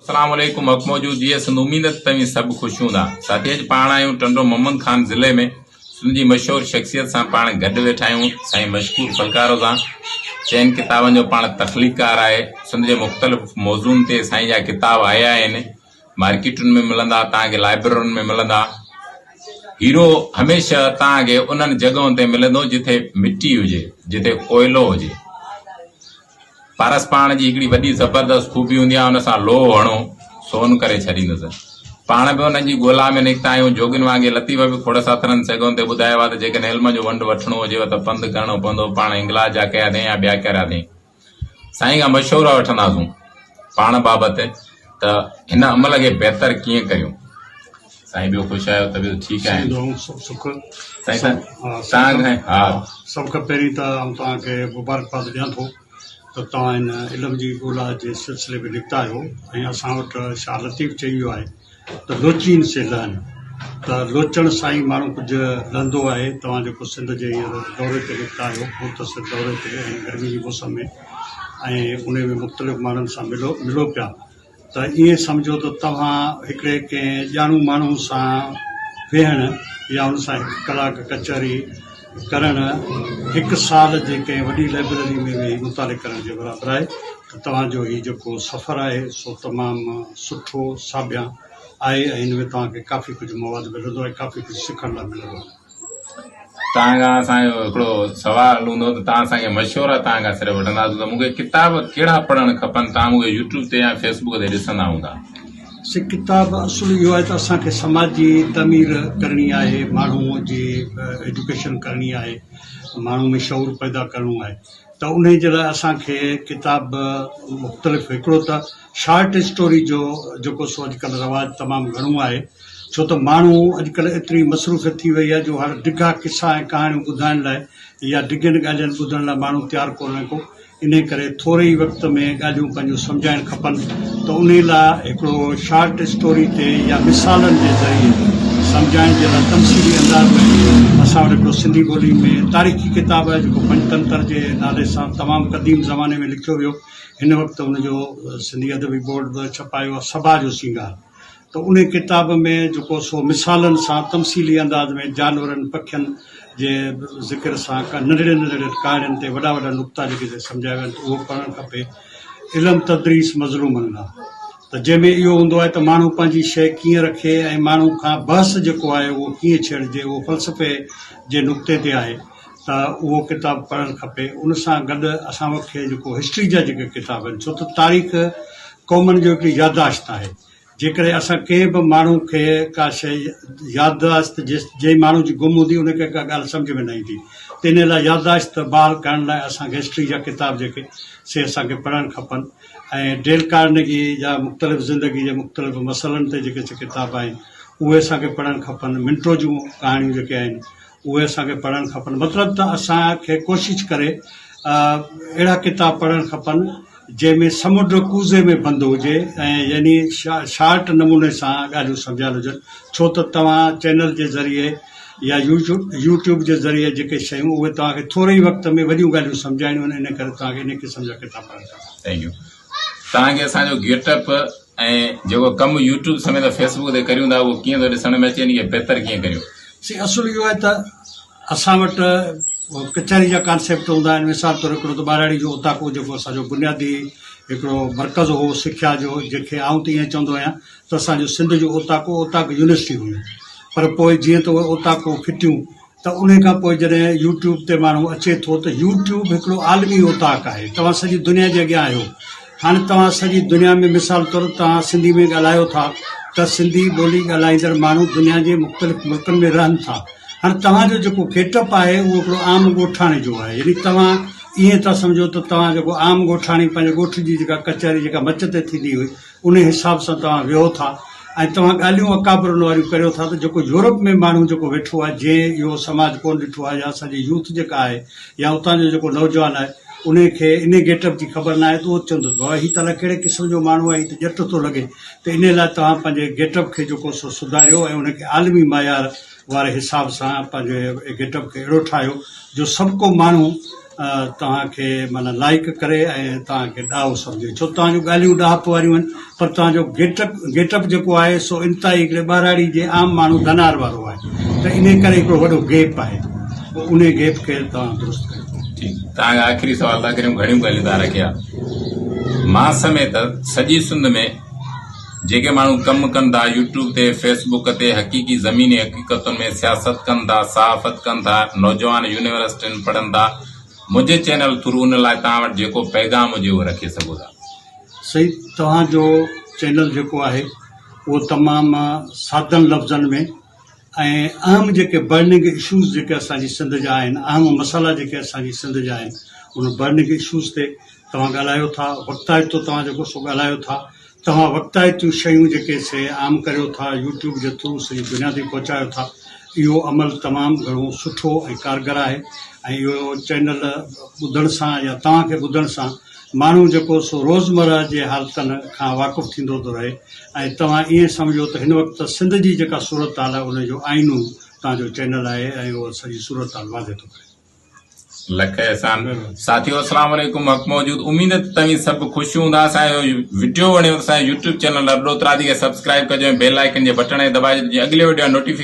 السلام عليڪم حق موجود جيئي سنڌ اميد ته توهين سڀ خوش هوندا ساٿي اڄ پاڻ آهيون ٽنڊو محمد خان ضلعي ۾ سنڌ جي مشهور شخصيت سان پاڻ گڏ ويٺا آهيون سائين مشڪور ڦلڪارو سان چئن ڪتابن جو پاڻ تخليقڪار آهي سنڌ جي مختلف موضوعن تي سائين جا ڪتاب آيا آهن مارڪيٽن ۾ ملندا توهان کي لائبررين ۾ ملندا هيرو هميشه توهان کي انهن جڳهن تي ملندو جتي مٽي هجي جتي ڪوئلو هجي پارس پاڻ جي هڪڙي وڏي زبردست خوبي هوندي آهي ان سان لوهه هڻو سون ڪري ڇڏيندس. پاڻ به انهن جي ڳولا ۾ نڪتا آهيون. جوڳين وانگي لطيف به کوڙ ساٿرن سيگون تي ٻڌايو آهي ته جيڪڏهن علم جو ونڊ وٺڻو هجيو ته پنڌ ڪرڻو پوندو. پاڻ هنگلاج جا ڪيا ٿئين يا ٻيا ڪيرا ٿئين. سائين کان مشورا وٺنداسون پاڻ بابت ته هن عمل کي بهتر ڪيئن ڪريون. سائين ٻيو خوش آهيو طبيعت ٺيڪ آهي. سائين دعائون سڀ سک. سائين تان کان ها. سڀ کان پهرين ته آئون توهان کي مبارڪباد ڏيان ٿو ته توهان هن علم جي ڳولا جي سلسلي ۾ نڪتا آهيو ۽ اسان وٽ شاهه لطيف چئي ويو آهي ته لوچين سي لهن ته لوچڻ سان ئي ماڻهو ڪجهه لهندو آهي توهان جيڪو سنڌ جي هينئر دوري تي نڪتا آهيو مختصر دوري تي ۽ گرمي جي موسم ۾ ۽ انهي ۾ مختلف ماڻهن سان ملو ملو پيا ته ائين سمجهو ته توهان هڪڙي ڪنهن ڄاڻو ماڻهو سان ويهڻ يا ان سان هڪ ڪلاڪ ڪچهري ڪرڻ هڪ سال جي ڪنهن وڏي لئبرري ۾ ويهي مطالعي ڪرڻ جي برابر آهي ته توهان جو هي جيڪو سفر آهي سو تمام سٺو ساڀيان آهي ۽ هن ۾ توهان کي ڪافي ڪجهه مواد ملندو ۽ ڪافي ڪجهه سکڻ لاء ملندو. توهان کان اسان جو هڪڙو سوال هوندو ته توهان اسان کي مشورا توهان کان صرف وٺنداسون ته مون کي ڪتاب ڪهڙا پڙهڻ کپن توهان مون کي يوٽيوب تي يا فيس بڪ تي ڏسندا هوندا. سي ڪتاب اصل اهو آهي ته اسان کي سماجي تعمير ڪرڻي آهي ماڻهو جي ايجوڪيشن ڪرڻي آهي ماڻهو ۾ شعور پيدا ڪرڻو آهي ته انهي جي لاء اسان کي ڪتاب مختلف هڪڙو ته شارٽ اسٽوري جو جيڪو سو اڄڪلهه رواج تمام گهڻو آهي ڇو ته ماڻهو اڄڪلهه ايتري مصروفيت ٿي وئي آهي جو هاڻ ڊگها قصا ۽ ڪهاڻيون ٻڌائڻ لاء يا ڊگهين ڳالهين ٻڌڻ لاء ماڻهو تيار ڪونهي ڪو انهي ڪري ٿوري ئي وقت ۾ ڳالهيون پنهنجون سمجهائڻ کپن ته انهي لاء هڪڙو شارٽ اسٽوري تي يا مثالن جي ذريعي سمجهائڻ جي لاء تمثيلي انداز ۾ اسان وٽ هڪڙو سنڌي ٻولي ۾ تاريخي ڪتاب آهي جيڪو پنجتنتر جي نالي سان تمام قديم زماني ۾ لکيو ويو هن وقت ان جو سنڌي ادبي بورڊ به ڇپايو آهي سڀا جو سينگار ته انهي ڪتاب ۾ جيڪو سو مثالن سان تمثيلي انداز ۾ جانورن پکين جي ذڪر سان ڪا ننڍڙين ننڍڙين ڪهاڻين تي وڏا وڏا نقطا جيڪي سي سمجهايا ويا آهن ته اهو پڙهڻ کپي. علم تدريس مظلومن لا ته جنهن ۾ اهو هوندو آهي ته ماڻهو پنهنجي شيء ڪيئن رکي ۽ ماڻهو کان بحث جيڪو آهي اهو ڪيئن ڇيڙجي اهو فلسفي جي نقطي تي آهي ته اهو ڪتاب پڙهڻ کپي. ان سان گڏ اسان کي جيڪو هسٽري جا جيڪي ڪتاب آهن ڇو ته تاريخ قومن جو هڪڙي يادداشت آهي. جيڪڏهن اسان ڪنهن به ماڻهو کي ڪا شيء يادداشت جنهن ماڻهو جي گم هوندي ان کي ڪا ڳالهه سمجهه ۾ نه ايندي ته ان لاء يادداشت بحال ڪرڻ لاء اسان کي هسٽري جا ڪتاب جيڪي سي اسان کي پڙهڻ کپن ۽ ڊيل ڪارنگي جا مختلف زندگي جي مختلف مسئلن تي جيڪي سي ڪتاب آهن اهي اسان کي پڙهڻ کپن منٽو جون ڪهاڻيون جيڪي آهن اهي اسان کي پڙهڻ کپن مطلب ته اسان کي ڪوشش ڪري اهڙا ڪتاب پڙهڻ کپن جنهن ۾ سمنڊ ڪوزي ۾ بند هجي ۽ يعني شارٽ نموني سان ڳالهيون سمجهايل هجن ڇو ته توهان چينل جي ذريعي يا يوٽيوب جي ذريعي جيڪي شيون اهي توهان کي ٿوري ئي وقت ۾ وڏيون ڳالهيون سمجهائڻيون آهن ان ڪري توهان کي ان قسم جا ڪتاب پڙهڻ کپن. Thank you توهان کي اسان جو گيٽ اپ ۽ جيڪو ڪم يوٽيوب سميت فيس بڪ تي ڪريون ٿا اهو ڪيئن ٿو ڏسڻ ۾ اچي ان کي بهتر ڪيئن ڪريون. سي اصل اهو آهي ته اسان وٽ ڪچهري جا ڪانسيپٽ هوندا آهن مثال طور هڪڙو ته ٻهراڙي جو اوطاقو جيڪو اسان جو بنيادي هڪڙو مرڪز هو سکيا جو جنهن کي آئون ته ائين چوندو آهيان ته اسان جو سنڌ جو اوطاقو اوطاق يونيورسٽي هيون پر پوء جيئن ته اهي اوطاقون ڦٽيون ته انهي کان پوء جڏهن يوٽيوب تي ماڻهو اچي ٿو ته يوٽيوب هڪڙو عالمي اوطاق آهي توهان سڄي دنيا جي اڳيان آهيو هاڻي توهان سڄي دنيا ۾ مثال طور توهان سنڌي ۾ ڳالهايو ٿا ته سنڌي ٻولي ڳالهائيندڙ ماڻهو دنيا جي مختلف ملڪن ۾ رهن ٿا هاڻي توهان جو جيڪو گيٽ اپ آهي اهو هڪڙو عام ڳوٺاڻي جو آهي يعني توهان ائين ٿا سمجهو ته توهان جيڪو عام ڳوٺاڻي پنهنجي ڳوٺ جي جيڪا ڪچهري جيڪا مچ تي ٿيندي هئي انهي حساب سان توهان ويهو ٿا ۽ توهان ڳالهيون اڪابرن واريون ڪريو ٿا ته جيڪو يورپ ۾ ماڻهو جيڪو ويٺو آهي جنهن اهو سماج ڪونه ڏٺو آهي يا اسان جي يوٿ جيڪا آهي يا اتان جو جيڪو نوجوان آهي انهي کي انهي گيٽ اپ جي خبر ناهي ته اهو چوندو ته بابا هي ته الائي ڪهڙي قسم جو ماڻهو آهي هي ته ڄٽ ٿو لڳي ته انهي لاء توهان پنهنجي گيٽ اپ کي جيڪو سو سڌاريو ۽ ان کي عالمي معيار واري حساب سان پنهنجي گيٽ اپ کي اهڙو ٺاهيو جو سڀ ڪو ماڻهو توهان کي معنيٰ لائيڪ ڪري ۽ توهان کي ڏاهو سمجهي ڇو توهان جون ڳالهيون ڏاهپ واريون آهن پر توهان جو گيٽ اپ گيٽ اپ جيڪو آهي سو انتهائي هڪڙي ٻهراڙي جي عام ماڻهو ڌنار وارو آهي ته انهي ڪري هڪڙو وڏو گيپ آهي پوء انهي گيپ کي توهان درست ڪيو. ٺيڪ توهان کان آخري سوال ٿا ڪريون گهڻيون ڳالهيون توهان رکيا مان سميت سڄي سنڌ ۾ جيڪي ماڻهو ڪم ڪن ٿا يوٽيوب تي فيس بڪ تي حقيقي زميني حقيقتن ۾ سياست ڪن ٿا صحافت ڪن ٿا نوجوان يونيورسٽين پڙهن ٿا منهنجي چينل ٿرو ان لاء توهان وٽ جيڪو پيغام هجي اهو رکي سگهو ٿا. سائين توهان جو چينل جيڪو آهي اهو تمام سادن لفظن ۾ ۽ اهم جيڪي برننگ اشوز جيڪي اسان جي سنڌ جا آهن اهم مسئلا جيڪي اسان جي سنڌ جا آهن ان برننگ اشوز تي توهان ڳالهايو ٿا وقتائتو توهان جيڪو سو ڳالهايو ٿا توهان وقتائتيون شيون جيڪي سي عام ڪريو ٿا يوٽيوب جي ٿرو سڄي دنيا تائين پهچايو ٿا اهو عمل تمام گهڻو سٺو ۽ ڪارگر آهي ۽ اهو چينل ٻڌڻ سان يا توهان کي ٻڌڻ سان ماڻهو جيڪو سو روزمره جي حالتن کان واقف ٿيندو ٿو رهي ۽ توهان ائين سمجهو ته هن وقت سنڌ جي جيڪا صورتحال آهي ان جو آئينو توهان جو چينل آهي ۽ اهو سڄي صورتحال واضح ٿو ڪري. لک احسان ساٿيو اسلام عليڪم حق موجود اميد ته توهين سڀ خوش هوندا اسان جو وڊيو وڻيو ته اسان جو يوٽيوب چينل ارڏو ترادي کي سبسڪرائب ڪجو ۽ بيل آئيڪن جي بٽڻ کي دٻائجو ته جيئن اڳلي وڊيو جا نوٽيفڪيشن.